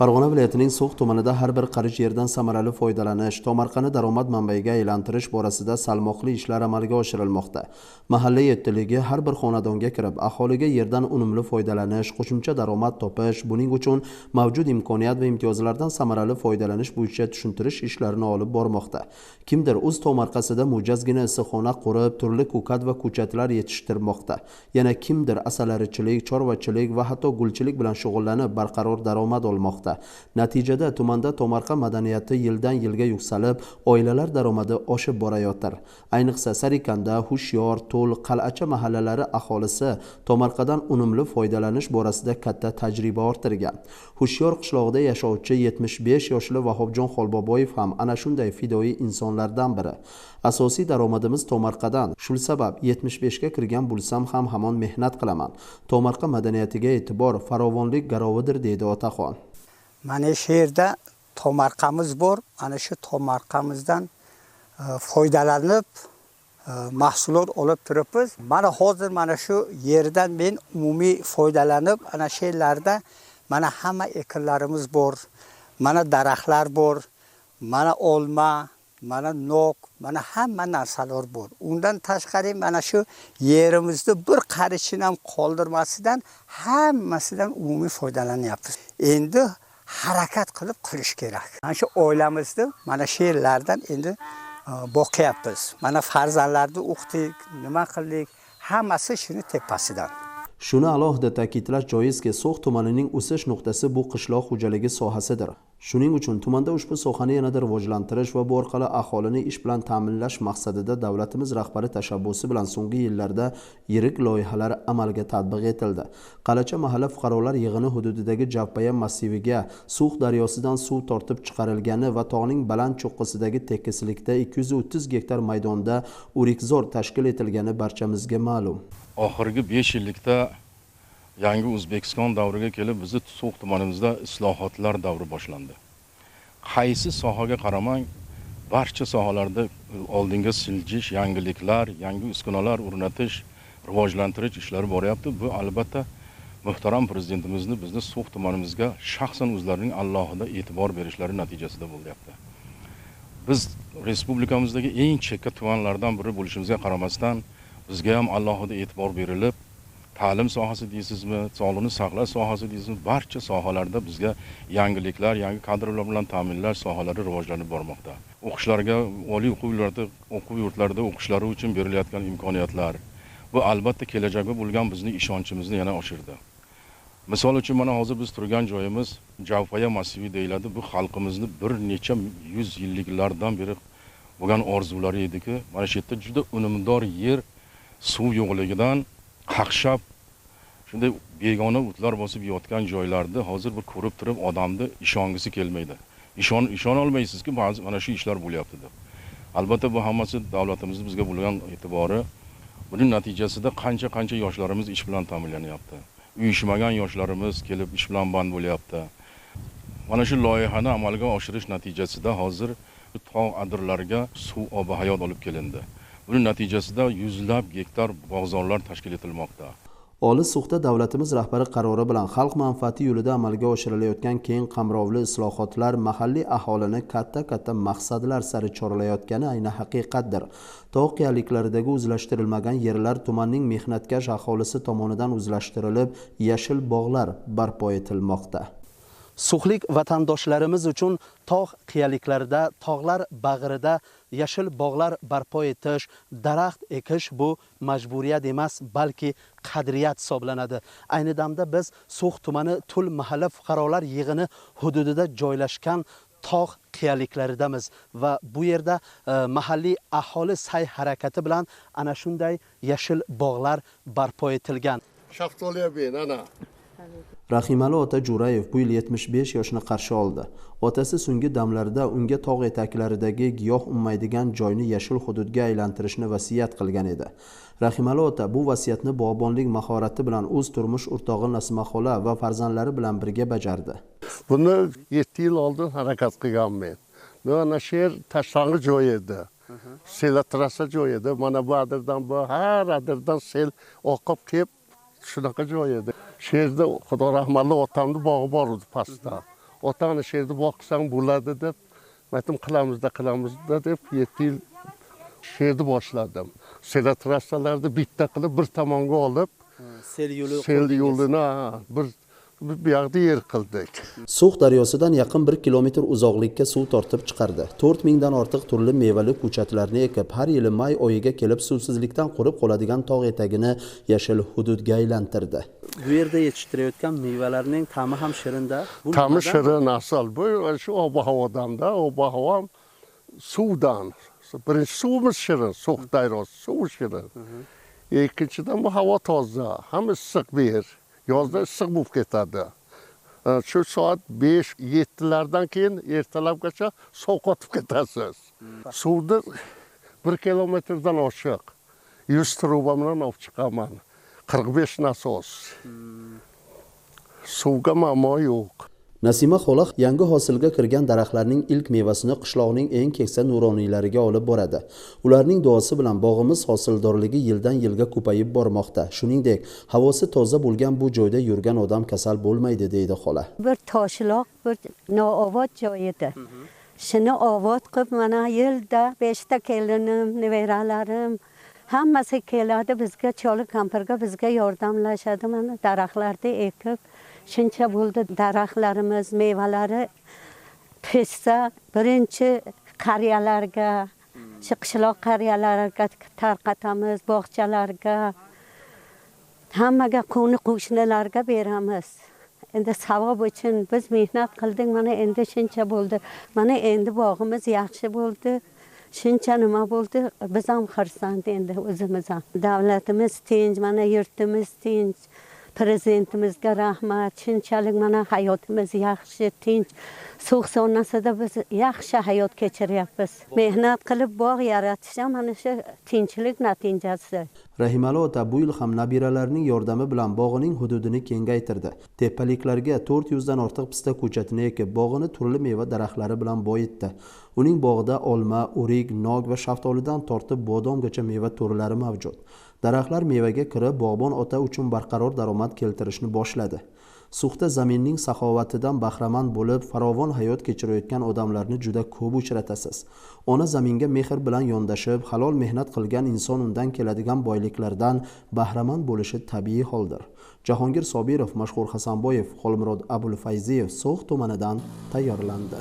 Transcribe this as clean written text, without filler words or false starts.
Farg'ona viloyatining So'x tumanida har bir qarich yerdan samarali foydalanish, tomorqani daromad manbaiga aylantirish borasida salmoqli ishlar amalga oshirilmoqda. Mahalla yettiligi har bir xonadonga kirib, aholiga yerdan unumli foydalanish, qo'shimcha daromad topish, buning uchun mavjud imkoniyat va imtiyozlardan samarali foydalanish bo'yicha tushuntirish ishlarini olib bormoqda. Kimdir o'z tomorqasida mo'jazgina issiqxona qurib, turli ko'kat va ko'chatlar yetishtirmoqda. Yana kimdir asalarichilik, chorvachilik va hatto gulchilik bilan shug'ullanib, barqaror daromad olmoqda. Natijada tumanda tomorqa madaniyati yildan yilga yuksalib, oilalar daromadi oshib borayotir. Ayniqsa Sarikanda, Hushyor, To'l, Qal'acha mahallalari aholisi tomorqadan unumli foydalanish borasida katta tajriba orttirgan. Hushyor qishlog'ida yashovchi 75 yoshli Vahobjon Xolboboyev ham ana shunday fidoyi insonlardan biri. Asosiy daromadimiz tomorqadan. Shu sabab 75 ga kirgan bo'lsam ham hamon mehnat qilaman. Tomorqa madaniyatiga e'tibor farovonlik garovidir, deydi otaxon. Mana shu yerda tomorqamiz bor. Ana shu tomorqamizdan foydalanib mahsulot olib turibmiz. Mana hozir mana shu yerdan men umumiy foydalanib, ana shu yerlarda mana hamma ekinlarimiz bor, mana daraxtlar bor, mana olma, mana nok, mana hamma narsalar bor. Undan tashqari mana shu yerimizni bir qarichini ham qoldirmasidan hammasidan umumiy foydalanyapmiz. Endi harakat qilib qilish kerak. Mana shu oilamizni mana shu yerlardan endi boqyapmiz. Mana farzandlarni o'qitdik, nima qildik, hammasi shuni tepasidan. Shuni alohida ta'kidlash joizki, So'x tumanining o'sish nuqtasi bu qishloq xo'jaligi sohasidir. Shuning uchun tumanda ushbu sohani yanada rivojlantirish va bu orqali aholini ish bilan ta'minlash maqsadida davlatimiz rahbari tashabbusi bilan so'nggi yillarda yirik loyihalar amalga tatbiq etildi. Qal'acha mahalla fuqarolar yig'ini hududidagi Javpaya massiviga So'x daryosidan suv tortib chiqarilgani va tog'ning baland cho'qqisidagi tekislikda 230 gektar maydonda o'rikzor tashkil etilgani barchamizga ma'lum. Oxirgi 5 yillikda yangi O'zbekiston davriga kelib bizni So'x tumanimizda islohotlar davri boshlandi. Qaysi sohaga qaramang, barcha sohalarda oldinga siljish, yangiliklar, yangi uskunalar o'rnatish, rivojlantirish ishlari boryapti. Bu albatta muhtaram prezidentimizni bizni So'x tumanimizga shaxsan o'zlarining alohida e'tibor berishlari natijasida bo'lyapti. Biz respublikamizdagi eng chekka tumanlardan biri bo'lishimizga qaramasdan bizga ham alohida e'tibor berilib, ta'lim sohasi deysizmi, sog'liqni saqlash sohasi deysizmi, barcha sohalarda bizga yangiliklar, yangi kadrlar bilan ta'minlash sohalari rivojlanib bormoqda. O'qishlarga, oliy o'quv yurtlarida o'qishlari uchun berilayotgan imkoniyatlar bu albatta kelajakka bo'lgan bizning ishonchimizni yana oshirdi. Misol uchun mana hozir biz turgan joyimiz Javpaya massivi deyiladi. Bu xalqimizni bir necha yuz yilliklardan beri bo'lgan orzulari ediki, mana shu yerda juda unumdor yer suv yo'qligidan qaqshab shunday begona o'tlar bosib yotgan joylarda hozir bir ko'rib turib odamni ishongisi kelmaydi. Ishona olmaysizki, ba'zi mana shu ishlar bo'lyapti deb. Albatta bu hammasi davlatimizni bizga bo'lgan e'tibori. Buning natijasida qancha-qancha yoshlarimiz ish bilan ta'minlanyapti. Uyushmagan yoshlarimiz kelib ish bilan band bo'lyapti. Mana shu loyihani amalga oshirish natijasida hozir tog' adirlariga suv obi hayot olib kelindi. Buning natijasida yuzlab gektar bog'zorlar tashkil etilmoqda. Olis So'xda davlatimiz rahbari qarori bilan xalq manfaati yo'lida amalga oshirilayotgan keng qamrovli islohotlar mahalliy aholini katta-katta maqsadlar sari chorlayotgani ayni haqiqatdir. Tog' qiyaliklardagi o'zlashtirilmagan yerlar tumanning mehnatkash aholisi tomonidan o'zlashtirilib, yashil bog'lar barpo etilmoqda. So'xlik vatandoshlarimiz uchun tog' qiyaliklarida, tog'lar bag'rida yashil bog'lar barpo etish, daraxt ekish bu majburiyat emas, balki qadriyat hisoblanadi. Ayni damda biz So'x tumani Tul mahalla fuqarolar yig'ini hududida joylashgan tog' qiyaliklaridamiz va bu yerda mahalliy aholi sa'y harakati bilan ana shunday yashil bog'lar barpo etilgan. Shaftoliya ben ana. Rahimali ota Jo'rayev bu yil 75 yoshini qarshi oldi. Otasi so'nggi damlarda unga tog' etaklaridagi giyoh unmaydigan joyni yashil hududga aylantirishni vasiyat qilgan edi. Rahimali ota bu vasiyatni bog'bonlik mahorati bilan o'z turmush o'rtog'i Nasima xola va farzandlari bilan birga bajardi. Buni 7 yil oldin harakat qilganman. Mana shu yer tashlang'i joy edi. Sel trassa joy edi. Mana bu adirdan bu har adirdan sel oqib kelib shunaqa joy edi. Shu yerda Xudo rahmatli otamni bog'i bor edi pastda. Ota-ona shu yerda boqsang bo'ladi deb, aytdim qilamiz-da deb 7 yil shu yerda boshladim. Sel trassalarni bitta qilib bir tomonga olib, sel yo'lini bir bu yoqda yer qildik. So'x daryosidan yaqin 1 kilometr uzoqlikka suv tortib chiqardi. 4000 dan ortiq turli mevali ko'chatlarni ekib, har yili may oyiga kelib suvsizlikdan qurib qoladigan tog' etagini yashil hududga aylantirdi. Bu yerda yetishtirayotgan mevalarning ta'mi ham shirinda. Ta'mi shirin, asal. Bu shu ob-havodan-da, ob-havo suvdan. Birinchi suvimiz shirin, So'x daryosi suvi shirin. Ikkinchidan bu havo toza, ham issiq bu yer. Yozda issiq bo'lib ketadi. Shu soat 5-7lardan keyin ertalabgacha sovqotib ketasiz. Suvni 1 kilometrdan oshiq 100 truba bilan olib chiqaman. 45 nasos. Suvga muammo yo'q. Nasima xola yangi hosilga kirgan daraxtlarning ilk mevasini qishloqning eng keksa nuroniylariga olib boradi. Ularning duosi bilan bog'imiz hosildorligi yildan yilga ko'payib bormoqda. Shuningdek, havosi toza bo'lgan bu joyda yurgan odam kasal bo'lmaydi, deydi xola. Bir toshloq, bir noobod joy edi. Shuni obod qilib, mana yilda 5 ta kelinim, nevaralarim hammasi keladi bizga, choli kampirga bizga yordamlashadi. Mana daraxtlarni ekib shuncha bo'ldi daraxtlarimiz, mevalari pishsa birinchi qariyalarga, shu qishloq qariyalariga tarqatamiz, bog'chalarga, hammaga, qo'ni qo'shnilarga beramiz. Endi savob uchun biz mehnat qildik, mana endi shuncha bo'ldi. Mana endi bog'imiz yaxshi bo'ldi. Shuncha nima bo'ldi, biz ham xursand endi o'zimiz ham. Davlatimiz tinch, mana yurtimiz tinch. Prezidentimizga rahmat. Shunchalik mana hayotimiz yaxshi, tinch. So'x zonasida biz yaxshi hayot kechiryapmiz. Mehnat qilib bog' yaratish ham mana shu tinchlik natijasi. Rahimali ota bu yil ham nabiralarining yordami bilan bog'ining hududini kengaytirdi. Tepaliklarga 400 dan ortiq pista ko'chatini ekib, bog'ini turli meva daraxtlari bilan boyitdi. Uning bog'ida olma, o'rik, nok va shaftolidan tortib bodomgacha meva turlari mavjud. Daraxtlar mevaga kirib, bog'bon ota uchun barqaror daromad keltirishni boshladi. So'xda zaminning saxovatidan bahramand bo'lib, farovon hayot kechirayotgan odamlarni juda ko'p uchratasiz. Ona zaminga mehr bilan yondashib, halol mehnat qilgan inson undan keladigan boyliklardan bahramand bo'lishi tabiiy holdir. Jahongir Sobirov, Mashhur Hasanboyev, Xolmurod Abulfayziyev So'x tumanidan tayyorlandi.